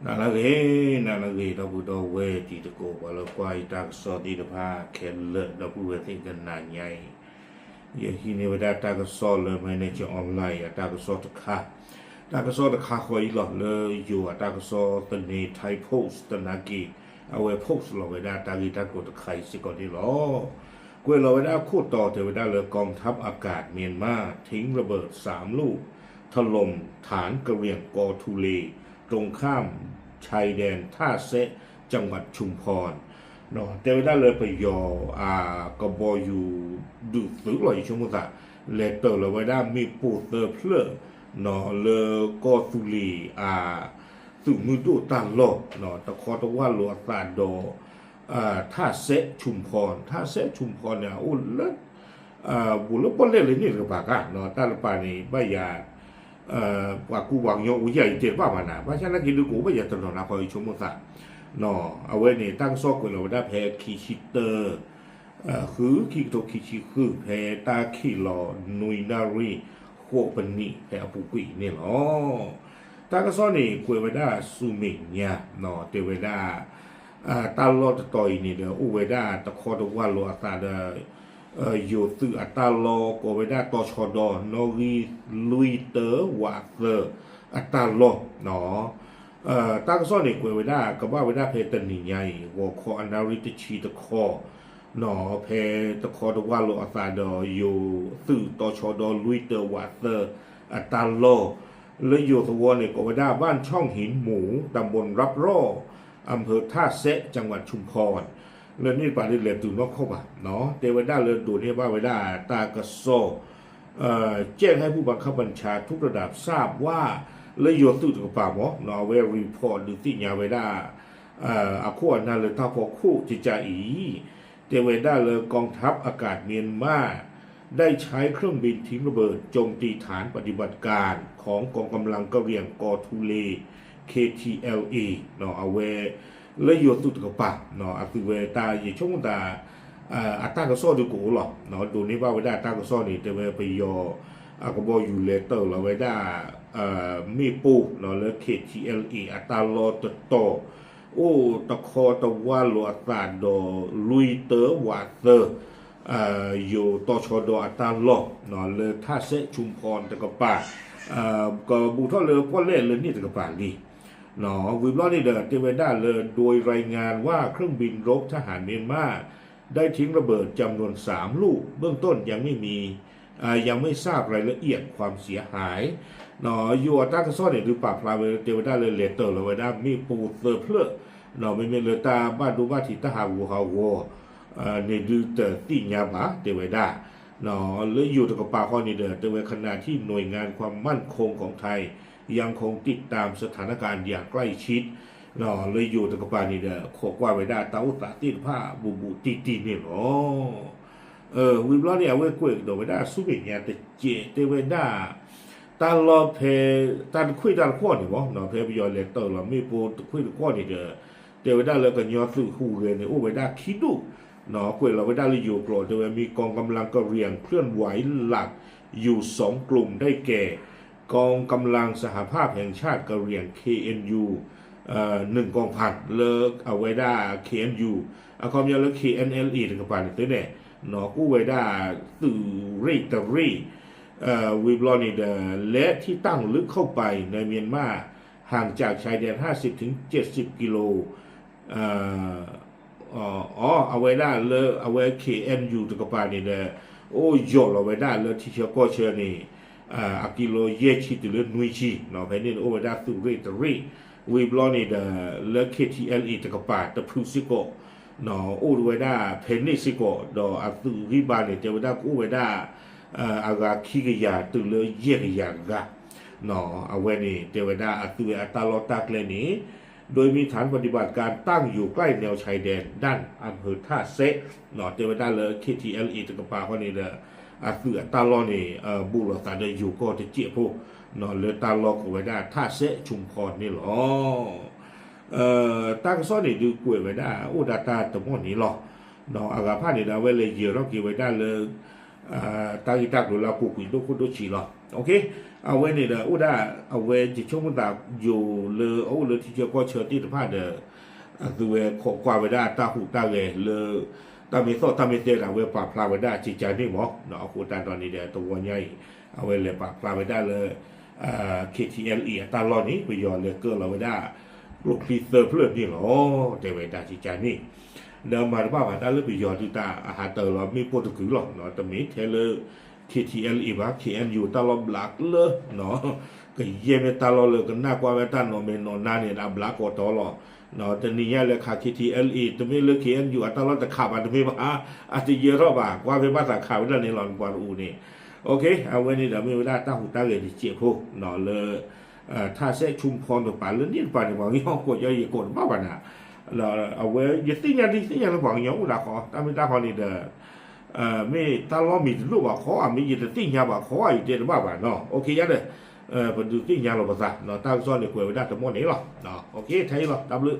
နၤလၢအဂ့ၤ, နၤလၢအဂ့ၤ ဒီပုၢ်ဒီဝဲၢ်တံၤသကိး ပှၤလၢကွၢ်ယတၢ်ကစီၣ်သ့ၣ်တဖၣ်ခဲလၢာ် ဒီပုၢ်ဝဲၢ်သ့ၣ် တနၤညါအံၤ ယဟံးန့ၢ်ဝဲဒၣ်တၢ်ကစီၣ်လၢ Manager Online အတၢ်ကစီၣ်တခါ, တၢ်ကစီၣ်တခါဃီအံၤလီၤ လၢယိၤအတၢ်ကစီၣ်သန့ Thai Post သနာ်က့ အဝဲ post လီၤဝဲဒၣ်တၢ်ဂ့ၢ်တၢ်ကျိၤတခါအံၤစ့ၢ်ကီးန့ၣ်လီၤ. ကွဲးလီၤဝဲဒၣ်ခိၣ်တီတဲဝဲဒၣ်လၢ กองทัพอากาศเมียนมาทิ้งระเบิดสามลูก ถล่มฐานกะเหรี่ยงกอทูเล ตรงข้ามชายแดนท่าแซะ จังหวัดชุมพร တဲဝဲဒၣ်လၢပယီၤအကဘီယူၤဒုးသုးလီၤ ယဆိကမိၣ်သး လဲၤတၢၤလီၤဝဲဒၣ်မ့ၣ်ပိၢ်သၢဖျၢၣ် လၢကီၢ်သူလ့ၤအသုးမုၢ်ဒိၣ်တၢ်လီၢ် တခီတဝၢ်လိာ်အသးဒီး ထၣ်စဲးဆူၣ်ဖီၣ်, ထၣ်စဲးဆူၣ်ဖီၣ်န့ၣ် အအိၣ်လၢ ဘူးလၢပီၣ်လဲၣ်လၢန့ၣ်တကပၤကါ တၢ်တပၤန့ၣ် ဘၣ်ယၤ ပှၤကူပှၤကညီအိၣ်ယၤအံၤတဲတဘၣ်မးနၤ ဘၣ်ဆၣ်နာ်က့ဒုးကအိၣ်ဘၣ်ယၤတနီၤနါဃီ ယဆိကမိၣ်သး အဝဲန့ၣ် တၢ်ကစီၣ်ကွဲးလီၤဝဲဒၣ်ဖဲခံဆံတၢ ဃု ခံကထိခံဆံဃု ဖဲတၢ်ခံးလီၤနွံနၣ်ရံၣ်ဃိးပနံး ဖဲအပူၤကွံာ်အံၤန့ၣ်လီၤ. တၢ်ကစီၣ်န့ၣ် ကွဲးဝဲဒၣ်ဆူမဲာ်ညါ တဲဝဲဒၣ် တၢ်လီၢ်တတီၤအံၤန့ၣ်ဒီး အိၣ်ဝဲဒၣ်တခီတဝၢ်လိာ်အသးဒီး ယိၤသုးအတၢ်လီၢ် ကိးဝဲဒၣ်တီၤဆီဒီ နီၣ်ဂံၢ်လွံၢ်တၢဝးသၢ အတၢ်လီၢ် တၢ်ကစီၣ်န့ၣ် ကွဲးဝဲဒၣ် ကဘၣ်ဝဲဒၣ်ဖဲတနံၤညါအံၤ ဂီၤခီအနၣ်ရံၣ်တဆံတခီ ဖဲတခီတဝၢ်လိာ်အသးဒီး ယိၤသုးတီၤဆီဒီလွံၢ်တၢဝးသၢ အတၢ်လီၢ် လၢယိၤသဝီန့ၣ် ကိးဝဲဒၣ် บ้านช่องหินหมู ตำบลรับร่อ อำเภอท่าแซะ จังหวัดชุมพร လၢန့ၣ်တပၤဒ်လဲၤတုၤနီၢ်ခီၣ်ဘၣ် တဲဝဲဒၣ်လၢဒိးန့ၢ်ဘၣ်ဝဲဒၣ်တၢ်ကစီၣ် แจ้งให้ผู้บังคับบัญชาทุกระดับทราบว่า လၢယိၤသုးတကပၤမ့ၢ် အဝဲ report ဒုးသ့ၣ်ညါဝဲဒၣ် အခိၣ်အနၢ်လၢတၢ်ဖီခိၣ်ကကါအံၤ တဲဝဲဒၣ်လၢ กองทัพอากาศเมียนมาได้ใช้เครื่องบินทิ้งระเบิดโจมตีฐานปฏิบัติการของกองกำลังกะเหรี่ยง เคลื่อนไหวหลักอยู่สองกลุ่มได้แก่ กองกำลังสหภาพแห่งชาติกะเหรี่ยง เคเอ็นยู หนึ่งกองพัน လၢယိၤသုးတကပၤ အသုးဝဲတၢ်ယဆိကမိၣ်သး အတၢ်ကစီၣ်ဒုးကအိၣ်လီၤ ဒိးန့ၢ်ဘၣ်ဝဲဒၣ်တၢ်ကစီၣ်န့ၣ် တဲဝဲပယီၤအကဘီယူၤလဲၤတၢၤလီၤဝဲဒၣ် မ့ၣ်ပိၢ်လၢ KTLA အတၢ်လီၢ်တတီၤ အိၣ်တခီတဝၢ်လိာ်အသးဒီးလွံၢ်တၢဝးသၢ ယိၤတီၤဆီဒီအတၢ်လီၢ် လၢထၣ်စဲးဆူၣ်ဖီၣ်တကပၤ ကဘူးထီၣ်လၢပီၣ်လဲၣ်လၢန့ၣ်တကပၤလံ ဝံၤဘျီန့ၣ်ဒီး တဲဝဲဒၣ်လၢ โดยรายงานว่าเครื่องบินรบทหารเมียนมาได้ทิ้งระเบิดจำนวนสามลูก เบื้องต้นยังไม่มี ยังไม่ทราบรายละเอียดความเสียหาย ယိၤအတၢ်ကစီၣ်န့ၣ် ဒုးပာ်ဖျါဝဲ တဲဝဲဒၣ်လၢလဲၤတၢၤလီၤဝဲဒၣ်မ့ၣ်ပိၢ်သၢဖျၢၣ် မ့မ့ၢ်လၢတၢ်ဘၣ်ဒိဘၣ်ထံးတၢ်ဟးဂူာ်ဟးဂီၤန့ၣ် ဒုးတသ့ၣ်ညါဘၣ် တဲဝဲဒၣ် လၢယိၤတကပၤဃီန့ၣ်ဒီး တဲဝဲ ขณะที่หน่วยงานความมั่นคงของไทยยังคงติดตามสถานการณ์อย่างใกล้ชิด လၢယိၤတကပၤန့ၣ်ဒီး ခိးကွၢ်ဝဲဒၣ်တၢ်အိၣ်သးသ့ၣ်တဖၣ်ဘူးဘူးတံၢ်တံၢ်န့ၣ်လီၤ. ဝံၤဘျီန့ၣ် အဝဲကွဲးကဒီးဝဲဒၣ်ဆူမဲာ်ညါတစဲး တဲဝဲဒၣ် တၢ်လီၢ်ဖဲ တၢ်တခွံၣ်တၢ်တခွီၣ်န့ၣ်မ့ၢ် ဖဲပယီၤလဲၤတၢၤလီၤမ့ၣ်ပိၢ်တခွံၣ်တခွီၣ်န့ၣ်ဒီး တဲဝဲဒၣ်လၢကညီသုးဟူးဂဲၤန့ၣ် အိၣ်ဝဲဒၣ်ခံဒူၣ် ကွဲးလီၤဝဲဒၣ်လၢယိၤကျိာ် တဲဝဲ มีกองกำลังกะเหรี่ยงเคลื่อนไหวหลักอยู่สองกลุ่มได้แก่ กองกำลังสหภาพแห่งชาติกะเหรี่ยง เคเอ็นยู หนึ่งกองพัน လၢအဝဲဒၣ် เคเอ็นยู အခီပညီလၢ เคเอ็นแอลเอ တကပၤန့ၣ်သ့န့ၣ် ကအိၣ်ဝဲဒၣ်သုးရ့ၣ်တရ့ၣ် ဝံၤဘျီန့ၣ်ဒီး และที่ตั้งลึกเข้าไปในเมียนมาห่างจากชายแดน ห้าสิบถึงเจ็ดสิบกิโล အဝဲဒၣ်လၢအဝဲ เคเอ็นยู တကပၤန့ၣ်ဒီး အိၣ်ယီၤလီၤဝဲဒၣ်လၢထံဆၢကီၢ်ဆၢန့ၣ် အကံလိယဲၢ်ဆံတုၤလၢနွံဆံ ဖဲန့ၣ်န့ၣ် အိၣ်ဝဲဒၣ်သုးရ့ၣ်တရ့ၣ် ဝံၤဘျီန့ၣ်ဒီး လၢ เคทีแอลเอ တကပၤတဖုစ့ၢ်ကီး အိၣ်ဝဲဒၣ်ဖဲန့ၣ်စ့ၢ်ကီး ဒီးအသုးဂံၢ်ဘါန့ၣ် တဲဝဲဒၣ်ကအိၣ်ဝဲဒၣ် အဂၤခံကယၤတုၤလၢယဲၢ်ကယၤဂၤ အဝဲန့ၣ် တဲဝဲဒၣ်အသုးဝဲအတၢ်လီၢ်တၢ်ကျဲန့ၣ် โดยมีฐานปฏิบัติการตั้งอยู่ใกล้แนวชายแดนด้านอำเภอท่าแซะ တဲဝဲဒၣ်လၢ เคทีแอลเอ တကပၤဃီန့ၣ်ဒီး အသုးအတၢ်လီၢ်န့ၣ် ဘူးလိာ်သးဒီးယိၤကီၢ်တစဲးဖိ လၢတၢ်လီၢ်ကိးဝဲဒၣ် ထၣ်စဲးဆူၣ်ဖီၣ်န့ၣ်လီၤ. တၢ်ကစီၣ်န့ၣ်ဒုးကွဲးဝဲဒၣ်အိၣ်ဒၣ်တၢ်တမီၢ်န့ၣ်လီၤ. အဂၤဖၣ်န့ၣ်ဒီး အဝဲလဲၤယဲၤထီၣ်က့ၤဝဲဒၣ်လၢ တၢ်ဂ့ၢ်တၢ်ကျိၤလၢအပူၤကွံာ်ဒိၣ်ခိၣ်ဒိၣ်ဆံးလီၤ. အဝဲန့ၣ်ဒီးအိၣ်ဒၣ် အဝဲယဆိကမိၣ်သးယိၤလၢအအိၣ်လၢထံဆၢကီၢ်ဆၢသ့ၣ်တဖၣ်ဒီး အသုဝဲခိးကွၢ်ဝဲဒၣ်တၢ်ဟူးတၢ်ဂဲၤလၢ တၢ်မ့ၢ်သီၣ်တၢ်မ့ၢ်သဲဒီး အဝဲပာ်ဖျါဝဲဒၣ်ကကန့ၣ်မး, အဃိသတးဒီးန့ၣ်ဒီး တဝီညါအံၤ အဝဲလဲၤပာ်ဖျါဝဲဒၣ်လၢ KTLA အတၢ်လီၢ်န့ၣ် ပယီၤလဲၤကၢလီၤဝဲဒၣ် ကျိချံသၢဖျၢၣ်န့ၣ်လီၤ, တဲဝဲဒၣ်ကကန့ၣ် ဒီးမၤတဘၣ်ဘၣ်တၢ်လၢပယီၤဒုးတၢ်အဟးတၢ်လီၤမ့ၣ်ပိၢ်တကုာ်လီၤ, တမ့ၢ်ထဲလၢ KTLA ဘၣ် KNU တၢ်လီၢ်ဘျးကျၢၤ ကယဲၢ်မ့ၢ်တၢ်လီၢ်လၢကနၣ်ကွၢ်ဝဲတၢ်နီၢ်မဲာ်နီၢ်နါန့ၣ် အဘျးကီးတီလီၤ. တနံၤညါလဲၤခး KTLA တမ့ၢ်လၢ KNU အတၢ်လီၢ်တခးဘၣ်တမ့ၢ်ဘၣ်, အတယၢထီၣ်ဘၣ် ကွၢ်ဖဲဘၣ်သးခးဝဲဒၣ်န့ၣ်လီၤ နပှၤတအူးန့ၣ် အဝဲန့ၣ်ဒီးမ့ၢ်ဝဲဒၣ်တၢ်ဟူးတၢ်ဂဲၤတစဲးဖိလၢ ထါစဲးဆူဖီတပၤလၢန့ၣ်တပၤန့ၣ် ပှၤကညီကိးယီယကိးတဘၣ်ဘၣ်နၤ, အဝဲယသ့ၣ်ညါဒ်သ့ၣ်ညါလၢပှၤကညီအိၣ်ဒၣ်ဃီ တၢ်မ့ၢ်တၢ်ဃီန့ၣ်ဒီး မ့ၢ်တၢ်လီၢ်မံၤတဒိၣ်ဘၣ်ဃီ မ့ၢ်ယတသ့ၣ်ညါဘၣ်ဃီ ယတဲတဘၣ်ဘၣ်နီၤ, ယၤဒီး ပဒုးသ့ၣ်ညါလီၤပသး တၢ်ကစီၣ်န့ၣ်ကွဲးဝဲဒၣ်တမီၢ်န့ၣ်လီၤ, ထဲအံၤလီၤ တၢ်ဘျုး